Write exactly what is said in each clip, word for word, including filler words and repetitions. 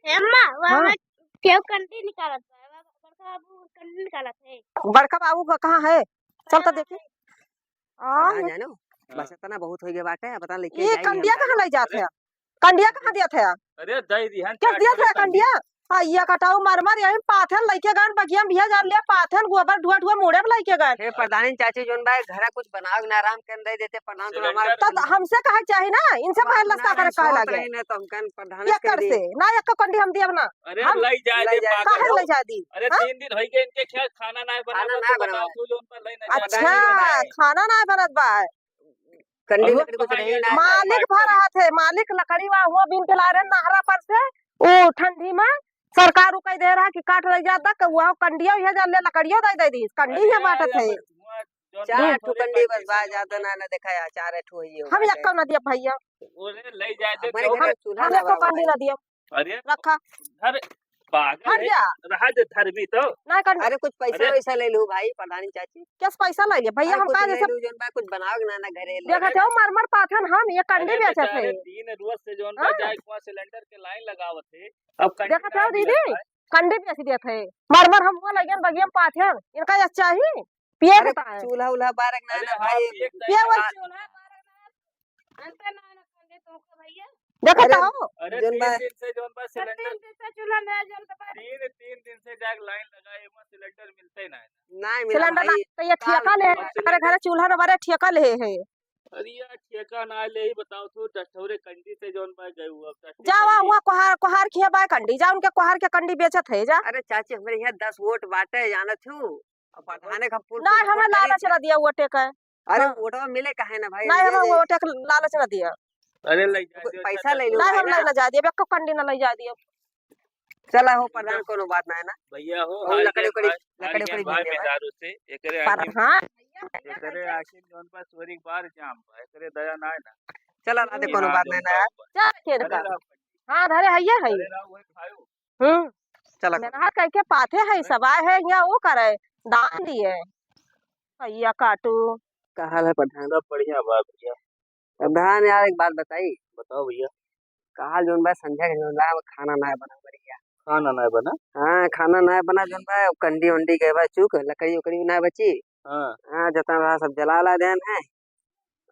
अम्मा, वो हाँ। हमार केहू कंडी निकालत बा। बड़का बाबू कंडी निकालत है। बड़का बाबू का कहाँ है? चल तो हाँ, देखी। है। आ, हाँ, ये जानो, हाँ। बस इतना बहुत हो गया बाटे, अब पता लेके ये जाई कंडिया हम। कहाँ ले जात है? कंडिया कहाँ दिया था? अरे, दे दिहन, केस चार दिया ठोरे था कंडी। कंडिया? हाँ, ये कटाऊ मर मर यही पाथेन लइके गन बगिया में भैया जान ले पाथेन गोबर ढुआ ढुआ मुड़े में लइके गन। हे प्रधानी चाची जोन बा, घरा कुछ बनावे के ना आराम के दे देते प्रधान तो हमार सिलेंडर तब हमसे कहे के चाही ना, इनसे हमार पहले लस्ता ना करे कहे सोच लागे। रही ना तो हम कहन प्रधान ये के कर दे। से, ना एक कंडी हम दियब ना। अरे हम लई जाए दे लई जाए। पागल काहे हो। लई जाए दी? अरे हाँ? तीन दिन होई गए इनके खेत खाना ना बना खाना बा, ना तो बना। बताओ तू जोन पर लई ना जाए। अच्छा, खाना ना बनत बा। कंडी अरे लकड़ी कुछ कहाँ रही ये ना। मालिक भर रहत है, मालिक लकड़ी वा हुआ बीन के ला रहे नहरा पर से, ओ ठंडी में सरकार उ कह दे रहा कि काट ले जाता, कि वह कंडियो ये जा ले लकड़ियो दे दे दी, कंडी अरे ये बाटत यार, है। धुआं जौन चार बात ठो हो रही कंडी बस बा, ज्यादा ना, ना देखा यार, चार ठो ही हो हम बाटे। एक्को ना दिया भैया। अरे ले जाए दे, हमारे क्यों? घर में चूल्हा हम ना एक्को बा कंडी भाई। ना दिया। अरे रखा। अरे पागल हट है, जा। रहा दे धरबी तो। ना कंडी। अरे कुछ पैसा अरे। वैसा ले लू भाई, प्रधानी चाची। कैसे पैसा ले लिया भैया? अरे हम कुछ कहा ले जैसे लू, जौन बा कुछ बनाओ ना, ना घरे ले। देखा थे, मर मर पाथन हम, ये कंडी अरे बेचे बेचारे थे। तीन रोज से जौन बा हाँ। जाए कुआं सिलेंडर के लाइन लगावत है। अब कंडी देखा ना था मिलत दीदी, बा। कंडी बेच दिया थे। मर मर हम वो लगे बगिया में पाथन, इनका ये चाहिए। पिए अरे, के ताए। चूल्हा उल्हा बारक ना अरे ना हाँ, भाई। पिए के पिए ताए। वाला चूल्हा बारक ना। अंतर ना ना कर दे तो का भैया। देखत अरे, हो? अरे, जौन तीन बा दिन से जौन बा तो सिलेंडर, तीन दिन से चूल्हा नया जलत बा। तीन, तीन दिन से जाके लाइन लगाए, वहाँ सिलेंडर मिलते ना है। नहीं मिला सिलेंडर ना, भाई। तो ये काल ठेका ले, अब अरे सिलेंडर घर चूल्हा न बारे ठेका ले है। अरे यार, ठेका ना ले ही बताओ तू, दस ठौरे कंडी से जौन बा गए हुआ, दस ठौरे जावा कंडी। हुआ कोहार, कोहार किया बा कंडी, जा उनके कोहार के कंडी बेचत है, जा। अरे चाची, हमरे यहाँ दस वोट बाटे, जानत हूँ। अब प्रधाने का फूल ना, फूल हमें वोट लालच करी। ना दिया वोटे का। अरे हाँ। वोटवा मिले काहे ना भाई, ना, दे हमें दे। वोटे का लालच ना दिया। अरे ले जा, दे, पैसा ले लो ना, भाई हम ना। ना, ना जा दिया, बेको कंडी ना ले जा दिया। चला हो प्रधान, कोनो बात ना है ना। भैया हो, और हार लकड़ी गए उकड़ी, भाई, हार लकड़ी गए उकड़ी भाई मिल गया भाई। मेहरारू से, एकरे पर आखिर, हाँ। एकरे आखिर जौन बा सोरी बार जाम बा, एकरे दया ना है ना। चला, राधे, कोनो बात नहीं ना है। चल, खेल अरे का। राम। हाँ, धरे हइये है। अरे राम, वही खायो। हम्म। चला। मेहनत करके पाथे है, सब आए है, यहाँ वो करे, दान दिए। भैया काटू। का हाल है प्रधान? सब बढ़िया बा भैया। प्रधान यार, एक बात बताई। बताओ भैया। काल जौन बा संझा के जौन बा, खाना ना बना बढ़िया। खाना ना बना? हाँ, खाना ना बना जौन बा, कंडी उंडी गए बा चूक, लकड़ी उकड़ी ना बची। हाँ। हाँ, जतना रहा सब जला ला देन है।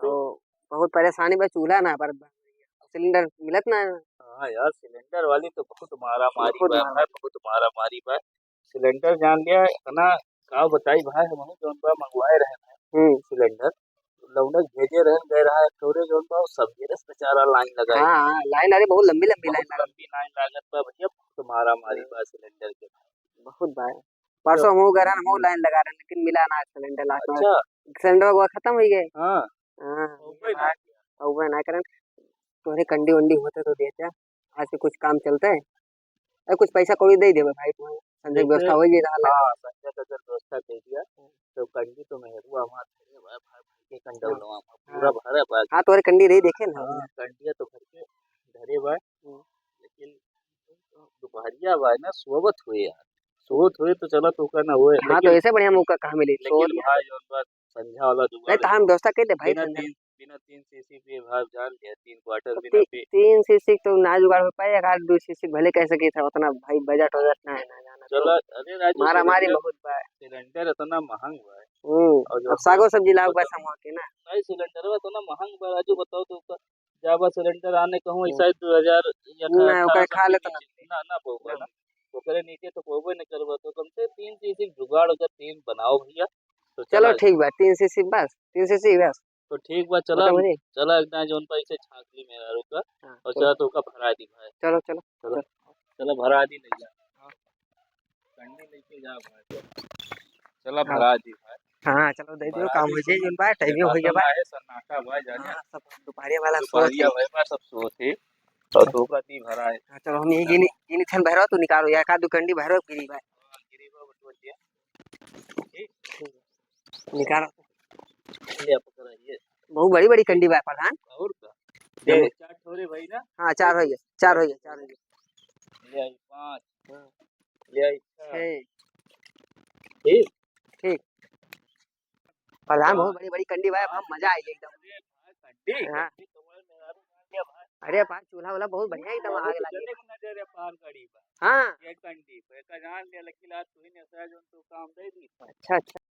तो बहुत परेशानी बा, चूल्हा ना बरत बा, सिलेंडर मिलत ना है। हाँ यार, सिलेंडर वाली तो बहुत मारा मारी बहुत बा, मारा। बहुत मारा मारी बा। सिलेंडर जान लिया इतना, का बताई भाई, हम जौन बा मंगवाए रहे ना हम्म। सिलेंडर, लौंडा भेजे रहन गए रहा है, थोड़े जौन बा सब गिरस बेचारा लाइन लगाए। हाँ, हाँ, लाइन, अरे बहुत लंबी लंबी बहुत लाइन लगा। लंबी लाइन लागत बा भैया, बहुत मारा मारी बा सिलेंडर के। बहुत बा। परसों हम गए रहन, हम लाइन लगा रहे, लेकिन मिला ना सिलेंडर लास्ट में। अच्छा। सिलेंडर वो खत्म हो गए। हाँ। हाँ, हो गए ना। भाई, हो गए ना, कारण तोहरे कंडी वंडी होते तो देते, आज से कुछ काम चलते है। अरे कुछ पैसा कौड़ी दे देबे भाई, तुम्हारे संजय देखिए, व्यवस्था हो जाए रहल है। हाँ, संजय का जब व्यवस्था कर दिया, तो कंडी तो मेहरुआ हमार धरे बा, भाई, भाई के कंडौलवा में हाँ। पूरा भरा बा। हाँ, तोहरे कंडी रही देखे ना। हाँ, कंडिया तो भर के धरे बा, हम्म। लेकिन दोपहरिया बा ना, सोवत हुए यार, सोवत हुए तो चला तो का ना हुए, हाँ, तो लेकिन, ऐसे बढ़िया मौका कहाँ मिली? लेकिन सोवत भाई, जौन बा, संझा वाला जुगाड़ नहीं, तो हम व्यवस्था कर दे भाई, बिना संझा। तीन, बिना तीन सीसी पिए भाई जान लिया, तीन क्वार्टर तो बिना ती-, पिए। तीन सीसी तो ना जुगाड़ हो पाए, एक आध दो सीसी भले कह सके था, उतना भाई बजट वजट ना है, ना जाना। चला, तो अरे राजू, मारा मारी सिलेंडर, बहुत बा। सिलेंडर इतना महंग बा। हम्म, और जो अब सागो सब्जी लाओ बा समूह के ना। नहीं, सिलेंडर इतना महंग बा राजू, बताओ तो का, जाबा सिलेंडर आने कहूँ, हम्म। ऐसा ही दो हजार या ना, अठारह ओकरे सौ खा के लेता ना। नीचे ना, ना पउबा ना। ना। ओकरे नीचे तो पउबे नहीं करबा, तो कम से तीन सीसी जुगाड़ अगर तीन बनाओ भैया, तो चलो चला ठीक बा, तीन सीसी बस, तीन सीसी बस। तो ठीक बा, चला, बताओ जी। चला एक दाएं जौन पैसे छांक ली मेरा रुका, हाँ, और चलो। चला तो का भरा दी भाई। चलो, चलो, चलो। चलो। चला भरा दी ले जा। हाँ। कंडी लेके जा भाई। चला हाँ। भरा दी भाई। हाँ, चलो दे दियो, भरा काम दी, हो जाए, जौन बा, टाइम देखा हो गया तो बा। ना है, सन्नाटा बा, जाने। हाँ, सब दोपहरिया वाला सोच दोपहरिया है। भाई बा, सब सोच है। और धोखा दी भरा है। हाँ, चलो हम ये गिनी, गिनी थन भैरव, तू निकालो, या का दो कंडी भैरव गिरी बा। हाँ, गिरी बा, बटुआ दिया। ठीक। निकालो। ले, आप कराइए। बहुत बड़ी-बड़ी कंडी बा प्रधान। और का? जब ये चार ठोरे भाई ना? हाँ, चार हो गए, चार हो गए, चार हो गए। ले आई पाँच। हाँ। ले आई छह। छह। ठीक? प्रधान, हाँ। बहुत बड़ी-बड़ी कंडी बा, अब हम मजा आई एकदम। अरे भाई, कंडी, हाँ। कंडी तो बड़े मेहरारू जान लिया भाई। अरे, पार चूल्हा वाला बहुत बढ़िया एकदम आग लागे। जने के नजर है पार गड़ी बा। हाँ। ये कंडी पे, एका जान ले, लकीला तू ही ने सह जोन तू काम दे दी। अच्छा, अच्छा।